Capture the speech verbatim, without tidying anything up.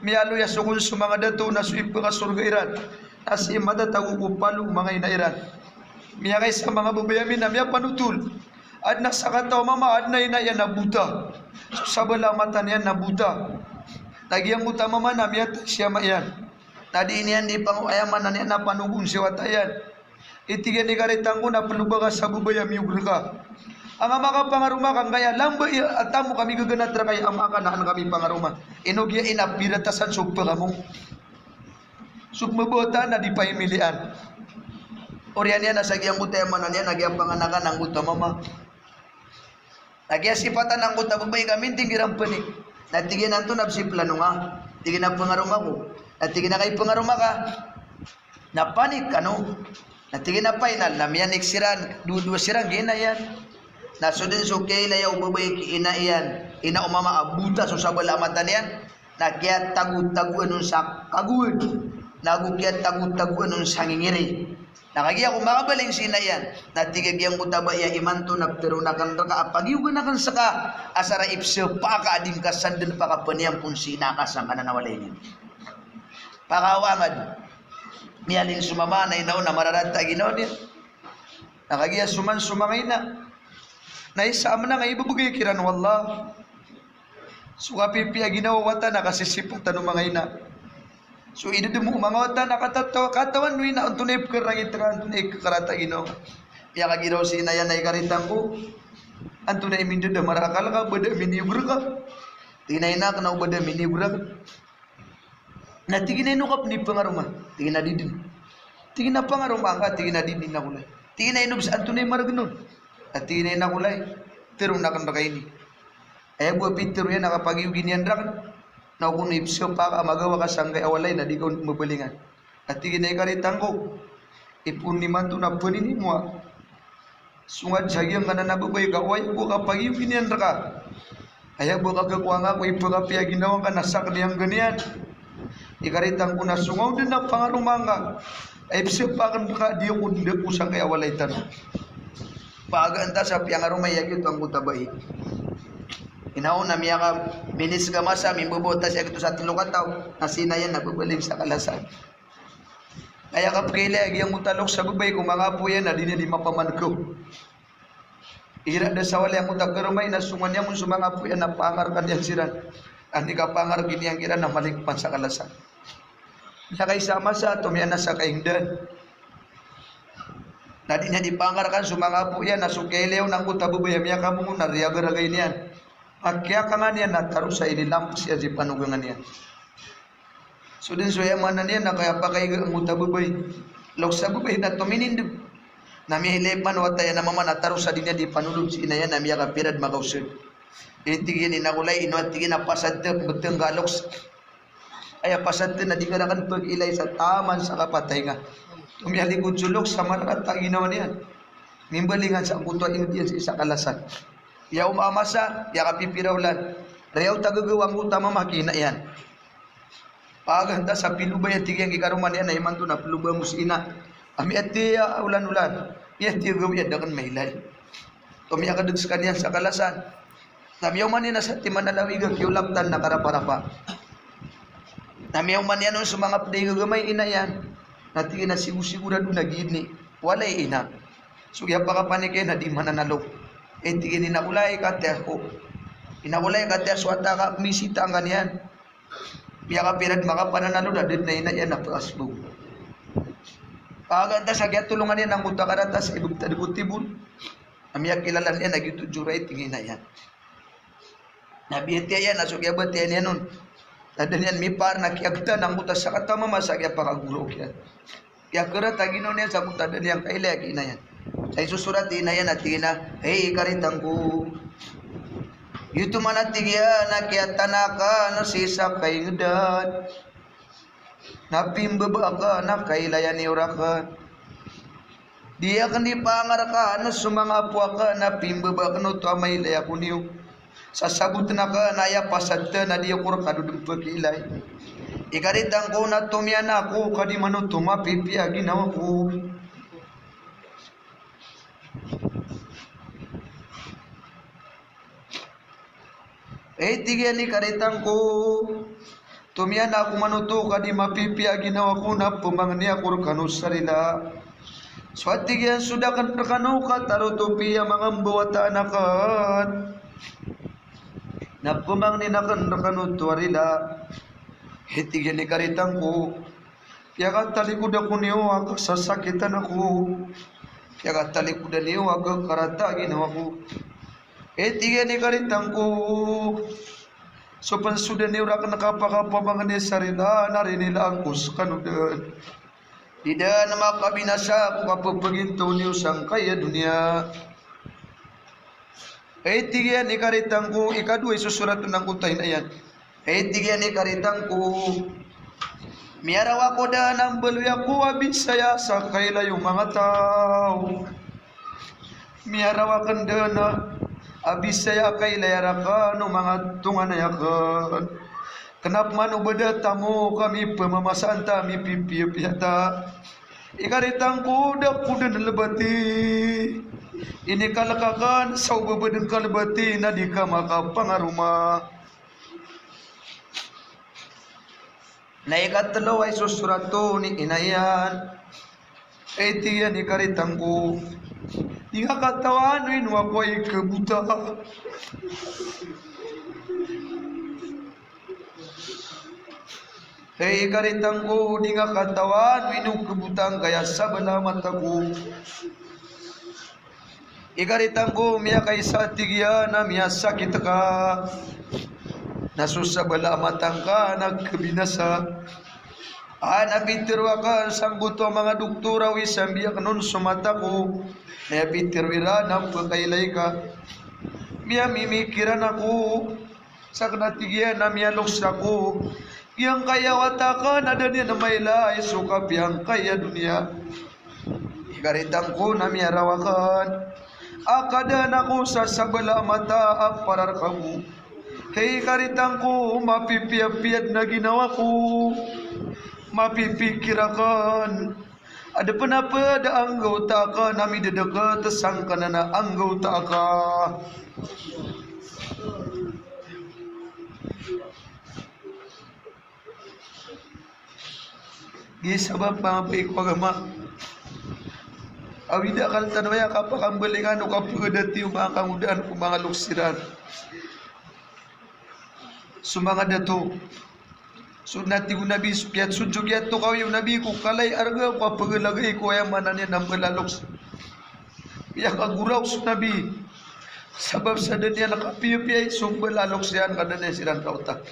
Miyaaloya so kon so manga dato na so ipkasorga iran na sii matatago ko palo o manga ina iran. Miyakaisa manga babay ami na miyapanotol. Adn a sakataw a mama, adn a ina iyan na bota. So sabala a mata niyan na bota. Na giyangkoto a mama na miyatay si ama iyan. Na di niyan di pango aya maana niyan na panogon si wata iyan. Tig iyan, "Ikaritan ko na ploba ka sa babay a miyog rka. Anga makapangaroma ka, angkaya lamba i a tamok a migaganat rka i ama ka na an ka mipangaroma. Ino giya ina piratasan so pkamong." So pmbabawata na di paimilian. Oriyan iyan na sa giyangkoto aya maana niyan na giya panganakan angkoto a mama. Na giya sipatan angkoto a babay ka minting kiran panik. Na tig iyan, "Antonaa bs i plano nga?" Tig iyan a, "Pangaroma ako." Na tig iyan a, "Kay pangaroma ka na panik kano." Na tig iyan a final na miyanik siran, dowa-dowa siran ki ina iyan. Na so dn so kiyailaya o babay ki ina iyan, ina o mama a bota so sabala a mata niyan. Na kiyatagotagoan on sa kagowad, nago kiyatagotagoan on sa ngingiri. Na kagiya ko makabaling si ina iyan, na tig a giyangkoto a bai a imanto na ptharoon akn rka a pagiyogan akn ska, asar a ipsapa ka a di ngka san dn pakapaniyampon si ina ka sangkanan a walay niyan. Pakaawangad. Miyaling so mama na ina on na mararata a ginawa niyan. Na kagiya so man so manga ina na isa a mnang a ibabagay kiran o Allah. So kapipiya ginawa o wata na kasisipatan o manga ina. So idadmo o manga wata na katataw, katawan o ina, antonaa i pkharangit ka, antonaa i kakarata a ginawa. Miyakagiraw si ina iyan a, "Ikaritan ko, antonaa i mindadamar a akal ka, ba da miniyog rka?" Tig iyan a, "Ina, kna o ba da miniyog rakn." Na tig iyan a, "Ino ka pn di pangaroma?" Tig iyan a, "Di dn." Tig iyan a, "Pangaroma ka?" Tig iyan a, "Di dn, ina ko lay." Tig iyan a, "Ino bs, antonaa i margn on?" Na tig iyan a, "Ina ko lay, tharoon akn rka ini. Aya bo a pitharo iyan a kapagiyogi niyan rakn na o kon ipsapa ka a magawa ka sangkai a walay na di ka on mabalingan." Na tig iyan a, "Ikaritan ko, ipoon imanto na paninimoa. Songad sa giyangkanan a babay ka, oway bo kapagiyogi niyan rka. Aya bo kagakowa nga ko ipkhapiya ginawa ngka na sakn i angka niyan. Ikaritan ko na songaw dn a pangaroma ngka a ipsapa akn rka a di ako dn dako sangkai a walay tano." Pagaan ta sa piyangaroma iyan giyoto angkoto a bai. Inaon na miyakaminit ska masa, mimbabawata siya giyoto sa tlo kataw, na si ina iyan na babaling sa kalasan. Aya kapkailay a giyangkoto a loks a babay ko manga apo iyan na di niyan di mapamankaw. Igira da sa walay angkoto a karoma iyan na songowan iyan kon so manga apo iyan na pangarkan iyan siran. An di kapangarki niyan kiran na maling pman sa kalasan. Miyakaisa a masa, tomiyan a sa kaingdan. Na di niyan di pangarkan so manga apo iyan na so kiyailay on angkoto a babay a miyakabongon na riyagaragay niyan. Makiyakanga niyan na taros a inilamps iyan si panogangan iyan. So dn so aya maana niyan na kiyapakaiga angkoto a babay. Loks a babay na tominindg. Na miyailay pman o wata iyan a mama na taros a di niyan di panolon si ina iyan na miyakapirad makaosad. Tig iyan, "Ina ko lay, ino a," tig iyan, "a pasad tn, btng ka loks. Aya pasad tn na di ka rakn pkiilay sa taman sa kapatay nga." Tomiyalikod so loks sa mararata a ginawa niyan. Mimbalingan sa angkoto a ingd iyan sii sa kalasan. Iya oman a masa, iya kapipira olan. Riyaot a gagaw angkoto a mama ki ina iyan. Pagaan ta sa piloba iyan, tig iyan, ki karoma niyan a imanto na ploba mo si ina. A miyatiya olan-olan. Miyatiya gawii a da akn mailay. Tomiyakadg skaniyan sa kalasan. Na miyaoma niyan a satiman a lawig a kiyolaptan na karaparapa. Na miyaoma niyan on so manga pd a igagamay i ina iyan. Na tig iyan a sigosigorado na giidni. Walay ina. So kiyapakapanik iyan na di mananalo. Eh, tig iyan, "Ina ko lay, katiya ko. Ina ko lay, katiya so wata ka, misita angkaniyan." Miyakapirad makapananalo na da dn a ina iyan a pkasbog. Pagaan ta sa kiyatolongan iyan angkoto a karatas a ibgtad ko tibon. Na miyakilala niyan a giyoto i joray, tig iyan, a ina iyan. Na biyatiya iyan a so kiyabatiya niyan on, na da niyan mipaar na kiyagtan angkoto a sakataw a mama sa kiyapakagoraok iyan. Kiyakarata a ginawa niyan sa angkoto a da niyan kailaya ki ina iyan. Sa isosorat i ina iyan a tig iyan a, "Hay ikaritan ko. Giyoto man," a tig iyan, "a kiyatana akn sii sa kaingdan na pimbaba akn a kailaya niyo rakn. Di akn di pangarkan so manga apo akn a pimbaba akn oto a mailay ako niyo. Sasabotn akn a aya pasad tn a di ako rka dn pkiilay. Ikaritan ko na tomiyan ako ka di man oto mapipiya a ginawa ko." Eh, tig iyan, "Ikaritan ko, Tomiyan ako man oto ka di mapipiya a ginawa ko na pemangni ako rekano sa rila. So a tig iyan so da ken rekano ka taro topiya manga mbawata aken na pemangnin aken rekano oto a rila. Hay tig iyan i karitan ko, piyakatalikod ako niyo a kasasakitan ako. Piyakatalikod niyo a kakarata a ginawa ko. Hay tig iyan i karitan ko, so pen so da niyo raken kapakapamangni sa rila na rinilaan ko sekano den. Di den makabinasa ko kapepegintaw niyo sangkai a doniya. Hay tig iyan i karitan ko, ikadowa i sosorat angkoto a ina iyan. Hay tig iyan i karitan ko, miyarawa ko den a mbaloy ako a bisaya sa kailay o manga taw. Miyarawa ken den a bisaya a kailay a raken o manga tonganay aken. Kenap man o ba da tamok a mipemamasaan ta, mipipiyapiya ta. I karitan ko da ko den lebati. Inikalek aken sa o ba ba den kalebati na di ka makapangaroma. Na ikatelo a isosorat on i ina iyan. Hay tig iyan i karitan ko, di nga katawan o ino ako i kebota. Hay karitan ko, di nga katawan o ino kebota angkaya sabala a mata ko. I karitan ko, miyakaisa a tig iyan a miyasakit ka na so sabala a mata ngka na kebinasa. A na pitharo aken sangkoto a manga doktor a oway, sambi aken on so mata ko. Na aya pitharo iran na pekailay ka. Miyamimikiran ako. Sa kena tig iyan a miyaloks ako. Giyangkaya wata aken a da niyan mailay so kapiya angkaya doniya. I karitan ko na miyarawa aken a kadaan ako sa sabala a mata a para rekamo. Hay karitan ko, mapipiyapiya den a ginawa ko. Mapipikir aken a da pen a ped a anggawta aken a midedeket sangkanan a anggawta aka. Giya sabap manga bai ko agama. Awida kal tano aya kapakambalingan o kapagedati o manga kangodaan ko manga loks iran. So manga dato. So na tig o Nabi, so kiyat, so giyoto kawi o Nabi ko kalay arga ko a pagalagai ko aya maana niyan na mbala a loks. Aya kagoraok so Nabi. Sabap sa da niyan kapiyapiyai so mbala a loks iyan ka da niyan siran kaota.